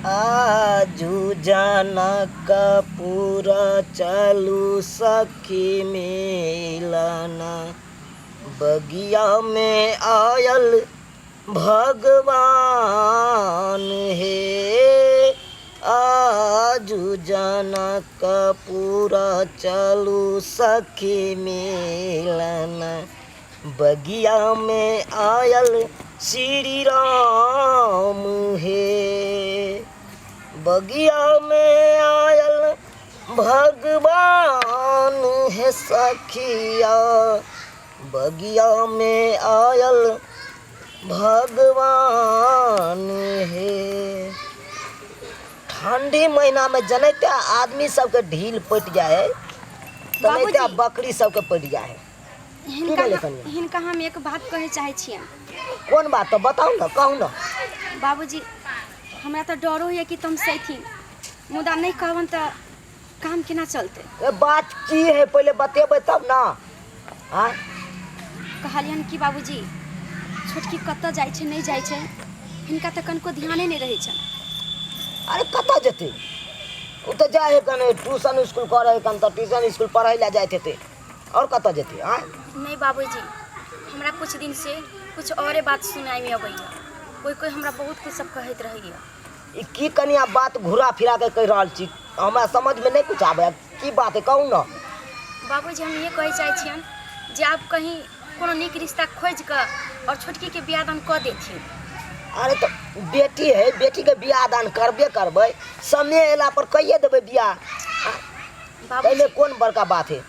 आजू जनकपुर चलू सखी मिलना, बगिया में आयल भगवान हे। आजू जनकपुर चलू सखी मिलना, बगिया में आयल श्री राम हे। बगिया में आयल भगवान हे सखिया, बगिया में आयल भगवान हे। ठंडी महीना में जनैते आदमी सबके ढील पटि जाइ है, तनैते बाबूजी। बकरी सबके पटि जाइ है। हिनका भेलै कनिया? हिनका हम एक बात कहै चाहै छियनि। कोन बात? तऽ बताउ ने, कहू ने। बाबूजी, हमरा तऽ डरो होइए कि तमसैथिन, मुदा नहि कहबनि तऽ काम केना चलतै? ए, बात की है, पहिले बतेबै तब ने। आँय? कहलियनि कि बाबूजी, छोटकी कतऽ जाइ छै, नहि जाइ छै, हिनका तऽ कनिको ध्याने नहि रहै छनि। अरे, कतऽ जेतै? ओ तऽ जाइ है कने ट्यूशन स्कूल करै है कन, तऽ ट्यूशन स्कूल पढ़ै लए जाइत हेतै, आओर कतऽ जेतै? आँय? नहि बाबूजी, हमरा कुछ दिन से कुछ औरे बात सुनाइमे अबैए। कोइ कोइ हमरा बहुत कुछ सब कहैत रहैए। ई की कनिया बात घुरा फिरा के कहि रहल छी? हमरा समझमे नहि कुछ आबै। की बात है, कहू ने। बाबूजी, हम इहे कहै चाहै छियनि जे आब कहीं कोनो नीक रिश्ता खोजि कऽ आओर छोटकीके बियाह दान कऽ देथिन। अरे, तऽ बेटी है, बेटीके बियाह दान करबे करबै, समय अयला पर कहिए देबै बियाह। बाबूजी, एहिमे कोन बड़का बात है?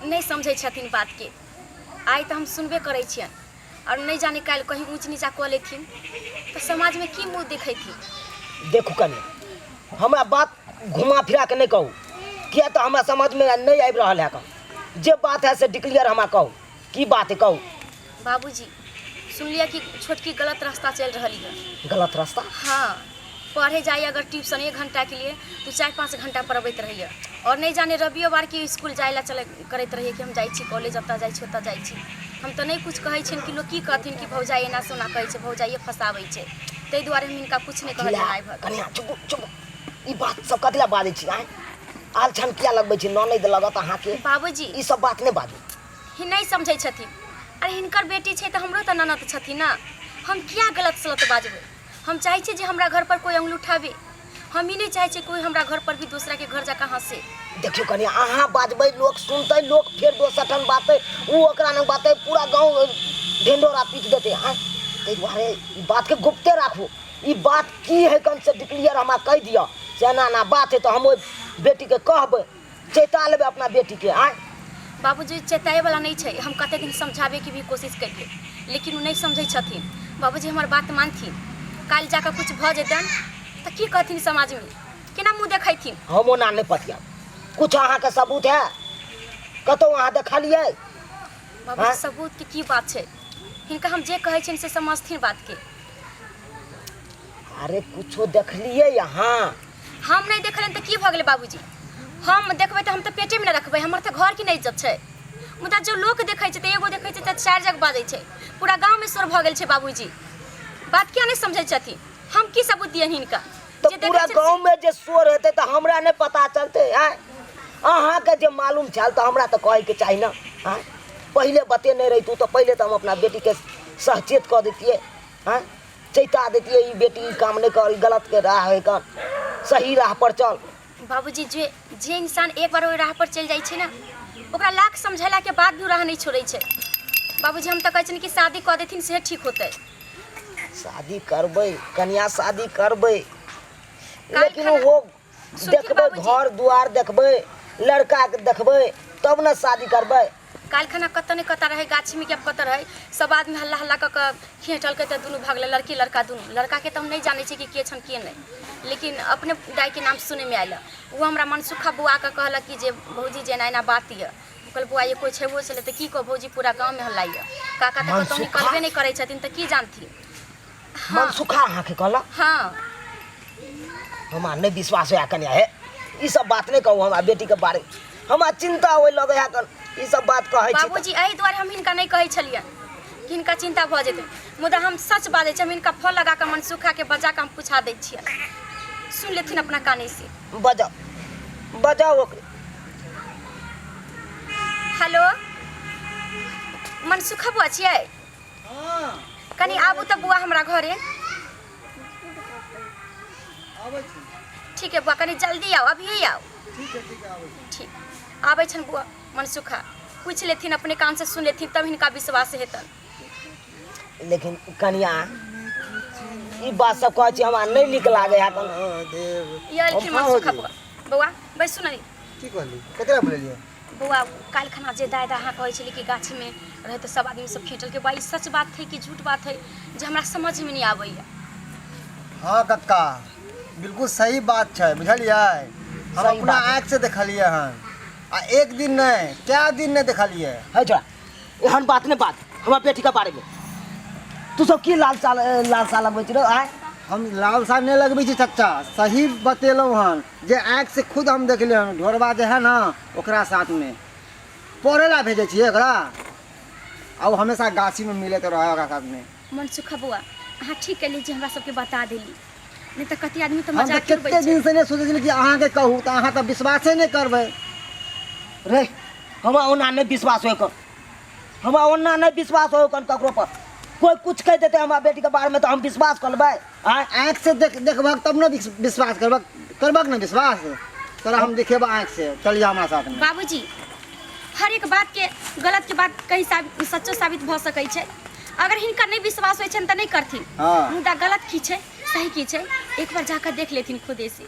नहि समझै छथिन बातके। आइ तऽ हम सुनबे करै छियनि, आओर नहि जाने काल्हि कहीं ऊँच नीचा कऽ लेथिन तऽ समाजमे की मुँह देखेथिन? देखू कनि, हमरा बात घुमा फिरा के नहि कहू, किया तऽ हमरा समझमे नहि आबि रहल है। कन जे बात है से डिक्लियर हमरा कहू, की बात है, कहू। बाबूजी, सुनलियै कि छोटकी गलत रास्ता चलि रहल यऽ। गलत रास्ता? हाँ, पढ़े जाइए अगर ट्यूशन 1 घंटा के लिए तो 4-5 घंटा पढ़बैत रहैए, और नहीं जाने रविवार के स्कूल जाय ला चले करैत रहैए कि हम जाइ छी कॉलेज, ओतऽ जाइ छी, ओतऽ जाइ छी। हम तऽ नहि कुछ कहै छियनि कि लोक की कहथिन कि भौजाइ एना से ओना कहै छै, भौजाइए फँसाबै छै। ताहि दुआरे हम हिनका कुछ नहि कहलियनि आइ भरि। कनिया, चुप चुप। ई बात सब कथी लए बाजै छी? आँय, आल छन किया लगबै छी? ननैद लगत अहाँके। बाबूजी, ई सब बात नहि बाजू। ही नहि समझै छथिन। अरे, हिनकर बेटी छै तऽ हमरो तऽ ननद छथिन ने। हम किया गलत सलत बाजबै? हम चाहै छियै जे हमरा घर पर कोइ अंगुली उठाबे, हम ई नहि चाहै छियै कोइ हमरा घर पर भी दोसरा के घर जाकर हंसे। देखियौ कनि, अहाँ बाजबै, लोक सुनतै, लोक फेर दोसर ठाम बाजतै, ओ ओकरा लग बाजतै, पूरा गाँव ढिंढोरा पीट देतै। आँय, ताहि दुआरे ई बातके गुप्ते राखू। ई बात की है, कम से डिक्लियर हमरा कहि दिअ से एना एना बात है, तऽ हम ओहि बेटीके कहबै, चेता लेबै अपना बेटीके। आँय? बाबूजी, चेताए वाला नहि छै। हम कते दिन समझाबैके भी कोशिश केलियै, लेकिन ओ नहि समझै छथिन। बाबूजी, हमर बात मानथिन। काल्हि जाकऽ किछु भऽ जेतनि तऽ की कहथिन समाजमे? केना मुँह देखैथिन? हम ओना नहि पतियाब। कुछ अहाँके सबूत है? कतहु अहाँ देखलियै? बाबूजी, आँय? सबूतके की बात छै? हिनका हम जे कहै छियनि से समझथिन बातके। अरे, कुछो देखलियै अहाँ? हम नहि देखलियनि तऽ की भऽ गेलै बाबूजी? हम देखबै तऽ हम तऽ पेटेमे नहि रखबै, हमर तऽ घरके नहि इज्जत छै। मुदा जो लोक देखै छै तऽ एगो देखै छै तऽ चारि जग बाजै छै, पूरा गाँवमे शोर भऽ गेल छै। बाबूजी, बात किया नहि समझै छथिन? हम की सबूत दियनि हिनका? तऽ जे देखै पूरा छै गाँवमे जे शोर हेतै तऽ हमरा नहि पता चलतै? आँय, अहाँके जे मालूम छल तऽ हमरा तऽ कहैके चाही ने। आँय, पहिले बतेने रहितहुँ तऽ पहिले तऽ हम अपना बेटीके सहचेत कऽ दैतियै। आँय, चेता दैतियै, ई बेटी ई काम नहि कर, ई गलतके राह है, कन सही राह पर चल। बाबूजी, जे जे इंसान एक बार ओहि राह पर चलि जाइ छै ने, ओकरा लाख समझेलाके बाद भी ओ राह नहि छोड़ै छै। बाबूजी, हम तऽ कहै छियनि कि शादी कऽ देथिन से ठीक होतै। शादी करबै कनिया, शादी करबै, लेकिन खाना- ओ सुनथिन देखबै, बाबूजी। घर दुआर देखबै, लड़काके देखबै, तब ने शादी करबै। काल्हि खना कतऽ नहि कतऽ रहै, गाछीमे कि आब कतऽ रहै, सब आदमी हल्ला हल्ला कऽ कऽ खेटलकै तऽ दुनू भागलै, लड़की लड़का दुनू। लड़काके तऽ हम नहि जानै छी कि के छनि के नहि, लेकिन अपने दाइके नाम सुनैमे आयल। ओ हमरा मनसुखा बौआके कहलक कि जे भौजी, जे एना एना बात यऽ। हम कहलियै, बौआ, ये कोइ छेबो छलै तऽ की कहू भौजी, पूरा गाँवमे हल्ला यऽ। काका तऽ कतहु मनसुखा? निकलबे नहि करै छथिन तऽ की जानथिन? हँ। मनसुखा अहाँके कहलक? हँ। हमरा नहि विश्वास होया कनिया। हे, ई सब बात नहि कहू हमरा बेटीके बारे, हमरा चिन्ता होय लगै है कन ई सब बात कहै छी तऽ। बाबूजी, एहि दुआरे हम हिनका नहि कहै छलियनि कि हिनका चिन्ता भऽ जेतै। मुदा हम सच बाजै छी, हम हिनका फोन लगा कऽ मनसुखाके बजा कऽ हम पुछा दै छियनि, सुनि लेथिन अपना काने से। बजाउ बजाउ ओकरे। हेलो, मनसुखा बुआ छियै? कनि आबू तऽ बुआ हमरा घरे। ठीक है बुआ, कनि जल्दी आउ, अभिये आउ। ठीक, आबै छनि बुआ मनसुखा, पूछि लेथिन, अपने कान से सुनि लेथिन, तब हिनका विश्वास हेतनि। लेकिन कनिया ई बात सब कहै छी, हमरा नहि नीक लागै है। ई एलखिन मनसुखा बुआ। बौआ बैसू ने। की कहली, ककरा बोललियै? बौआ, काल्हि खना जे दाइ अहाँ कहै छली कि गाछीमे रहै तऽ सब आदमी सब खेटलकै, बौआ ई सच बात है कि झूठ बात है जे हमरा समझमे नहि आबैए। हँ कक्का, बिल्कुल सही बात छै, बुझलियै? हम सही अपना बात है। आँखिसँ देखलियै हन, आ एक दिन नहि, कए दिन नहि देखलियै। है छोड़ा, एहन बात नहि बात हमरा बेटीके बारेमे। तू सब की लाल साल लाल साल लगबै छी रे आय? हम लालसा नहि लगबै छी चच्चा, सही बतेलहुँ हन जे आँखिसँ खुद हम देखलियै हन। ढोरबा जे है ने, ओकरा साथमे पढ़ै लए भेजै छियै ओकरा, आ ओ हमेशा गाछीमे मिलैत रहै ओकरा साथमे। मनसुखा बौआ, अहाँ ठीक केली जे हमरा सबके बता देली, नहि तऽ कते आदमी तऽ हम तऽ मजाक उड़बै कते छै। दिनसँ नहि सोचै छलियै कि अहाँके कहू, तऽ अहाँ तऽ विश्वासे नहि करबै। रे, हमरा ओना नहि विश्वास होय कर, हमरा ओना नहि विश्वास होय कर ककरो पर। कोई कुछ कहि देतै हमरा बेटीके बारेमे तऽ हम विश्वास कऽ लेबै? आँय? आँखिसँ देख देखबहक तब ने विश्वास करबक, करबक ने विश्वास? तोरा हम देखेबह आँखिसँ, चलिह हमरा साथमे। बाबूजी, हर एक बात के गलत के बात कहीं सच्चो साबित भऽ सकै छै। अगर हिनका नहि विश्वास होइ छनि तऽ नहि करथिन। हाँ। मुदा गलत की छै, सही की छै, एक बार जाकर देख लेथिन खुदे से।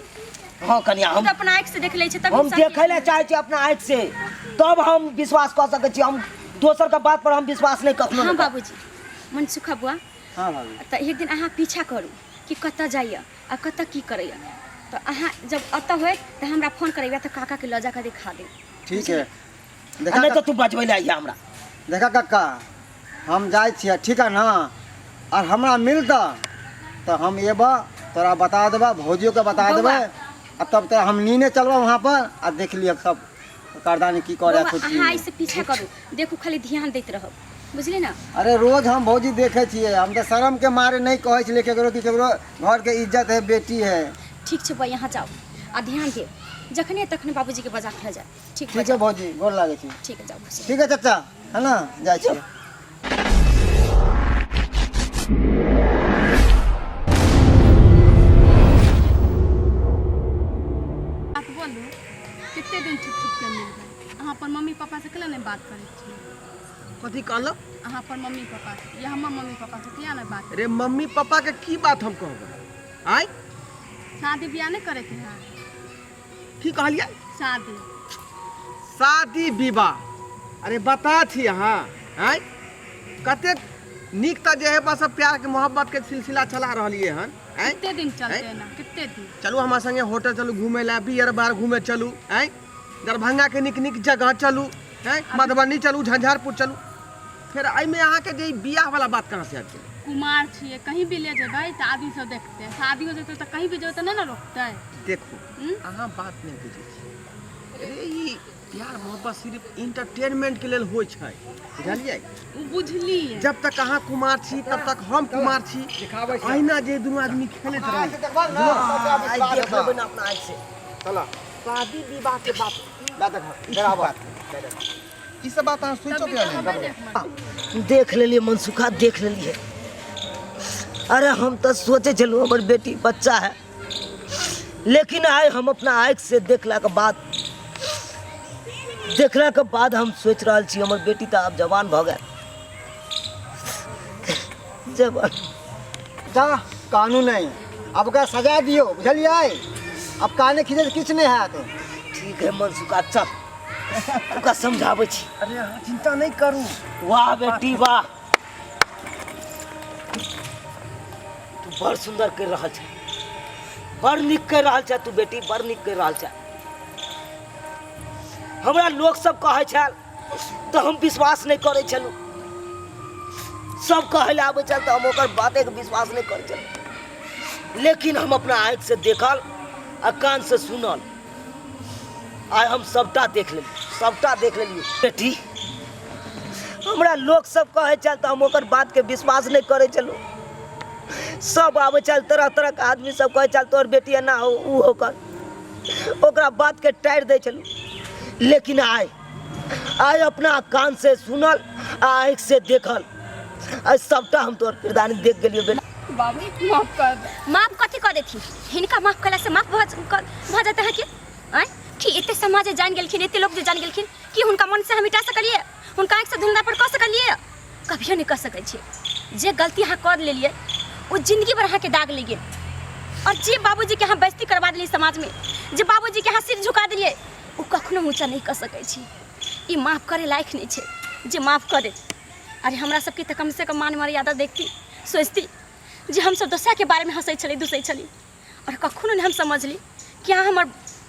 हाँ कनिया, हम खुद अपना आँखि से देख लै छै तब हम इंसान देखै लए चाहै छी अपना आँखि से, तब हम विश्वास कऽ सकै छी। हम दोसर के बात पर हम विश्वास नहि कखनो हाँ नहि करब। बाबूजी। मनसुखा बुआ। हाँ भाभी। तऽ एक दिन अहाँ पीछा करू कि कतऽ जाइए आ कतऽ की करैए, तऽ अहाँ जब एतऽ होयत तऽ हमरा फोन करेबै, तऽ काकाके लऽ जाकऽ देखा देब। ठीक है। आ देखा नहि तऽ तू बजबै लए अइहे हमरा। देखा कक्का, हम जाइ छियै, ठीक है ने? आओर हमरा मिलतऽ तऽ हम एबऽ, तोरा बता देबऽ, भौजियोके बता बौआ। देबै, आ तब तोरा हम नीने चलबऽ वहाँ पर आ देख लिअ सब करदानी की करे। बौआ, खुद अहाँ एहिसँ पीछा करू, देखू, खाली ध्यान दैत रहब, बुझली ने? अरे रोज हम भौजी देखै छियै, हम तऽ शरम के मारे नहि कहै छलियै केकरो कि केकरो घरके इज्जत है, बेटी है। ठीक छै बौआ, यहाँ जाउ आ ध्यान देब, जखने तखने बाबूजीके बजा कऽ लऽ जायब। ठीक? ठीक है भौजी, गोर लागै छी। ठीक है, जाउ खुशी। ठीक है चाचा, है ना, जाइ छियै। बात बोलू, कते दिन छुप छुप के मिलबै? अहाँ अपन मम्मी पापा से केला नहि बात करै छियै? कथी कहलक? अहाँ अपन मम्मी पापा से या हमर मम्मी पापा से किया नहि बात? रे, मम्मी पापा के की बात हम कहबै आय? शादी बियाह नहि करे के है? की कहलियै? शादी। शादी विवाह? अरे बता छी अहाँ आँय, कतेक नीक तऽ जे है बस प्यार के मोहब्बत के सिलसिला चला रहलियै हन आँय। कते दिन चलते ना, कते दिन? चलू हमरा संगे होटल चलू घूमे ला, बियर बार घूमे चलू आँय, दरभंगा के नीक नीक जगह चलू आँय, मधुबनी चलू, झंझारपुर चलू। फेर एहिमे अहाँके जे ई बियाह वाला बात कहाँ से आबि गेलै? कुमार छियै, कहीं भी ले जेबै तऽ आदमी सब देखतै। शादी हो जेतै तऽ कहीं भी जेबै तऽ नहि ने रोकतै? देखू, अहाँ बात नहि बुझै छी। अरे ई प्यार मोहब्बत सिर्फ इंटरटेनमेंट के लेल होइ छै, बुझलियै? ओ बुझलियै। जब तक अहाँ कुमार छी तब तक हम कुमार छी, देखाबै छी। अहिना जे दुनू आदमी खेलैत रहू। आँखिसँ देखबहक ने, तब तोरा आइ विश्वास देख हेतऽ। लेबै ने अपना आँखि से। चलऽ। शादी विवाह के बात दा देखा, ई बात ई सब बात अहाँ सोचो तभी के तऽ नहि। हमे देखबै। देख लेलियै मनसुखा, देख लेलियै। अरे हम तऽ सोचै छलहुँ हमर बेटी बच्चा है, लेकिन आइ हम अपना आँखि से देखलाके बाद हम सोचि रहल छी हमर बेटी तऽ आब जवान भऽ गेल, जवान। जा, कानून नहि, आब ओकरा सजा दियौ, बुझलियै? आब काने खींचै से किछु नहि हैत। ठीक है मनसुखा, चल ओकरा समझाबै छी। अरे अहाँ चिंता नहि करू। वाह बेटी वाह, तू बड़ सुन्दर करि रहल छै, बड़ नीक करि रहल छै तू बेटी, बड़ नीक करि रहल छै। हमरा लोक सब कहै छल तऽ हम विश्वास नहि करै छलहुँ। सब कहै लए आबै छल तऽ हम ओकर बातेके विश्वास नहि करै छलहुँ, लेकिन हम अपना आँखिसँ देखल आ कानसँ सुनल, आइ हम सबटा देख लेलियै, सबटा देख लेलियै। बेटी, हमरा लोक सब कहै छल तऽ हम ओकर बातके विश्वास नहि करै छलहुँ। सब आबै छल, तरह तरहके आदमी सब कहै छल तोहर बेटी एना हो ओ हो कर, ओकरा बातके टारि दै छलहुँ। लेकिन आइ आइ अपना कान से सुनल आ आँखि से देखल, आइ सबटा हम तोहर किरदानी देख गेलियो बेटा। बाबू माफ कर दे। माफ कथी कऽ देथिन? हिनका माफ कयला से माफ भऽ जेतै अहाँके? आँय, कि एते समाज जे जानि गेलखिन, एते लोक जे जानि गेलखिन, कि हुनका मन से हम मिटा सकलियै? हुनका आँखिसँ धुंधला पर कऽ सकलियै? कभियो नहि कऽ सकै छियै। जे गलती अहाँ कर लेलियै ओ जिंदगी भर अहाँके दाग लागि गेल। और जे बाबूजीके अहाँ बेइज्जती करबा देलियै समाजमे, जे बाबूजीके अहाँ सिर झुका देलियै, ओ कखनो ऊँचा नहि कऽ सकै छी। ई माफ करै लायक नहि छै जे माफ कऽ देत। अरे हमरा सबके तऽ कमसँ कम मान मर्यादा देखती, सोचती जे हमसब दोसराके बारेमे हँसै छली, दुसै छली, और कखनो नहि हम समझली कि अहाँ हमर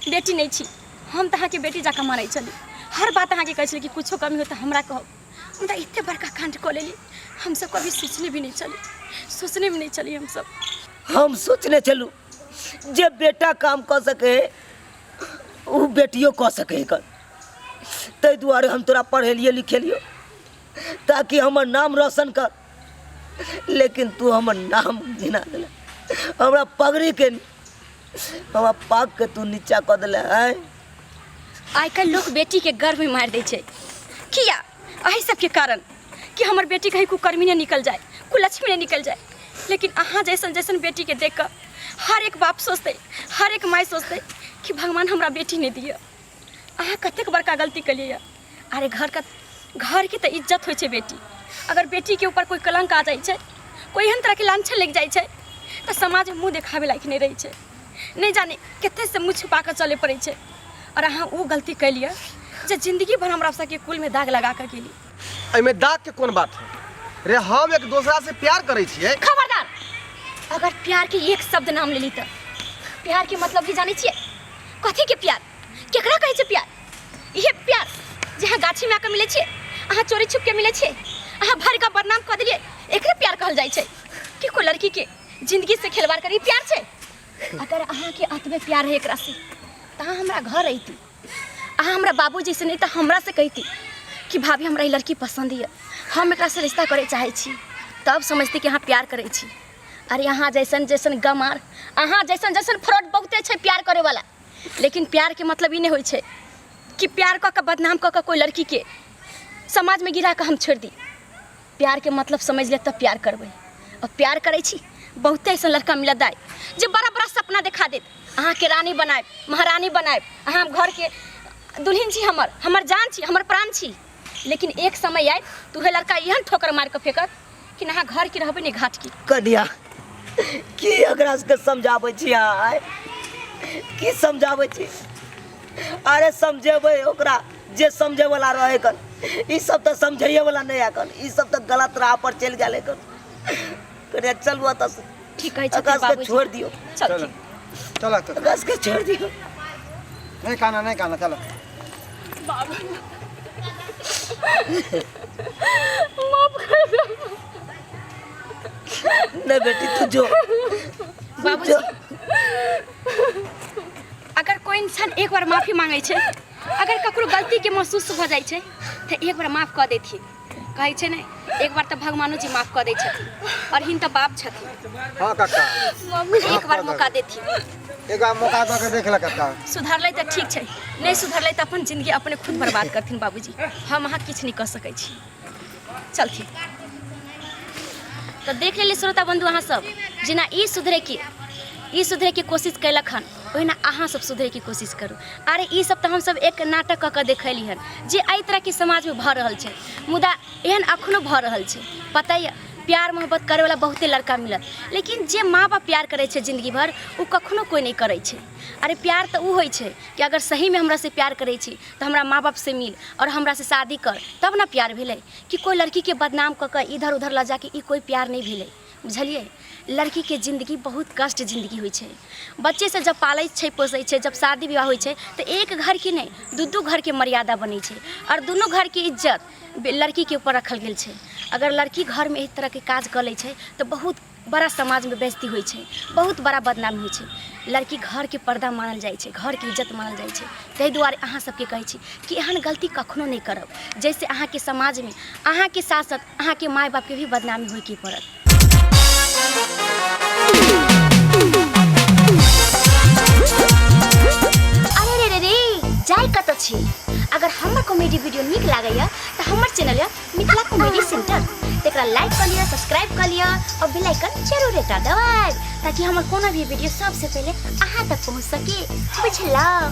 बेटी नहि छी। हम तऽ अहाँके बेटी जकाँ मानै छली, हर बात अहाँके कहै छली कि कुछो कमी हो तऽ हमरा कहब। मुदा एते बड़का काण्ड कऽ लेली, हमसब कभी सोचने भी नहि छली, सोचने भी नहि छली हमसब। हम सोचने छलहुँ जे बेटा काम कऽ सके ओ बेटियो कऽ सके कर, ताहि दुआरे हम तोरा पढ़ेलियै लिखेलियो ताकि हमर नाम रोशन कर, लेकिन तू हमर नाम घिना देले, हमरा पगड़ीके हमरा पागके तू नीचा कऽ देले। आँय, आइ काल्हि लोक बेटीके गर्भमे मारि दै छै, किया? एहि सबके कारण कि हमर बेटी कहीं कुकर्मी नहि निकल जाए, कुलक्ष्मी नहि निकल जाए। लेकिन अहाँ जैसन जैसन बेटीके देख कऽ हर एक बाप सोचतै, हर एक माय सोचतै कि भगवान हमरा बेटी नहि दिअ। अहाँ कतेक बड़का गलती केलियै। अरे घरके तऽ इज्जत होइ छै बेटी। अगर बेटीके ऊपर कोइ कलंक आ जाइ छै, कोइ एहन तरहके लांछन लागि जाइ छै, तऽ समाजमे मुँह देखाबै लायक नहि रहै छै। नहि जाने कतेक से मुँह छुपा कऽ चलै पड़ै छै। आओर अहाँ ओ गलती केलियै जे जिंदगी भर हमरा सबके कुलमे दाग लगा कऽ गेली। एहिमे दाग के कोन बात है रे? हम एक दोसरा से प्यार करै छियै। खबरदार, अगर प्यार के एक शब्द नाम लेली तऽ प्यार के मतलब की जानै छियै? कथी के प्यार? केकरा कहै छै प्यार? इहे प्यार जे अहाँ गाछी में आके मिलै छियै, अहाँ चोरी छुप के मिलै छियै, अहाँ भर के बदनाम कऽ देलियै, एकरे प्यार कहल जाइ छै? कि कोई लड़की के जिंदगी से खिलवाड़ करी प्यार छै? अगर अहाँके अतबे प्यार है एकरा से तऽ अहाँ हमरा घर अइती, अहाँ हमरा बाबूजी से नहीं तऽ हमरा से कहती कि भाभी हमरा ई लड़की पसंद यऽ, हम एकरा से रिश्ता करे चाहै छी, तब समझती कि अहाँ प्यार करै छी। अरे अहाँ जैसन जैसन गमार, अहाँ जैसन जैसन फ्रॉड बहुते छै प्यार करे वाला, लेकिन प्यार के मतलब ई नहीं होइ छै कि प्यार कऽ के बदनाम कऽ के कोई लड़की के समाज में गिरा के हम छोड़ि दी। प्यार के मतलब समझ ले तब प्यार करबै। और प्यार करै छी बहुते ऐसा लड़का मिलत दाइ जे बड़ा बड़ा सपना देखा देत, अहाँके रानी बनायब, महारानी बनायब, अहाँ घरके दुल्हन छी, हमर हमर जान छी, हमर प्राण छी। लेकिन एक समय आयत तऽ उहे लड़का एहन ठोकर मारि कऽ फेकत कि अहाँ घर के रहबै ने घाट के। कनिया, की एकरा सबके समझाबै छी अहाँ? की समझाबै छी? अरे समझेबै ओकरा जे समझे वाला रहे कन, ई सब तऽ समझैए वाला नहीं है कन, ई सब तऽ गलत राह पर चलि गेल कन। कनिया चलू एतऽ से। ठीक कहै छथिन एकरा सबके बाबूजी। छोड़ि दियौ। चल। चलो। चलो, चलो। एकरा सबके छोड़ि दियौ। नहीं काना, नहीं काना, चलो। बाबू माफ कर दो। नहीं बेटी तू जो। बाबूजी, अगर कोई इंसान एक बार माफी मांगे छै, अगर ककरो गलती के महसूस भऽ जाइ छै तऽ एक बार माफ कऽ देथिन। कहै छै ने एक बार तऽ भगवानो जी माफ कऽ दै छथिन, और हिन तऽ बाप छथिन। हाँ काका, एक बार मौका देथिन। एक बार मौका दऽ के देख ले काका। सुधरलै तऽ ठीक छै, नहि सुधरलै तऽ अपन जिंदगी अपने खुद बर्बाद करथिन बाबूजी, हम अहाँ किछु नहि कऽ सकै छी। चलथिन। तऽ देख लेली श्रोता बंधु अहाँ सब, जेना ई सुधरैके कोशिश कयलक हन, ओहिना अहाँ सब सुधरैके कोशिश करू। अरे ई सब तऽ हमसब एक नाटक कऽ कऽ देखैली हन जे एहि तरहके समाजमे भऽ रहल छै, मुदा एहन अखनो भऽ रहल छै। पता यऽ प्यार मोहब्बत करैवला बहुते लड़का मिलत, लेकिन जे माँ बाप प्यार करै छै जिंदगी भर ओ कखनो कोइ नहि करै छै। अरे प्यार तऽ ओ होइ छै कि अगर सहीमे हमरासँ प्यार करै छी तऽ हमरा माँ बापसँ मिल आओर हमरासँ शादी कर, तब ने प्यार भेलै। कि कोइ लड़कीके बदनाम कऽ कऽ इधर उधर लऽ जाके ई कोइ प्यार नहि भेलै। बुझलियै, लड़कीके जिन्दगी बहुत कष्ट जिन्दगी होइ छै। बच्चेसँ जब पालै छै पोसै छै, जब शादी विवाह होइ छै तऽ एक घरके नहि दू दू घरके मर्यादा बनै छै, आओर दुनू घरके इज्जत लड़कीके ऊपर रखल गेल छै। अगर लड़की घरमे एहि तरहके काज कऽ लै छै तऽ बहुत बड़ा समाजमे बेइज्जती होइ छै, बहुत बड़ा बदनामी होइ छै। लड़की घरके पर्दा मानल जाइ छै, घरके इज्जत मानल जाइ छै। ताहि दुआरे अहाँ सबके कहै छी कि एहन गलती कखनो नहि करब, जाहिसँ अहाँके समाजमे अहाँके साथ साथ अहाँके माय बापके भी बदनामी होइके पड़त। अरे रे रे रे, जाय कतऽ छी? अगर हमर कॉमेडी वीडियो नीक लागैया तऽ हमर चैनल यऽ मिथिला कॉमेडी सेंटर, तकरा लाइक कऽ लिअ, सब्सक्राइब कऽ लिअ और बेल आइकन जरूर एकटा दबाएब, ताकि हमर कोनो भी वीडियो सबसे पहिले अहाँ तक पहुँच सके। बुझलहुँ?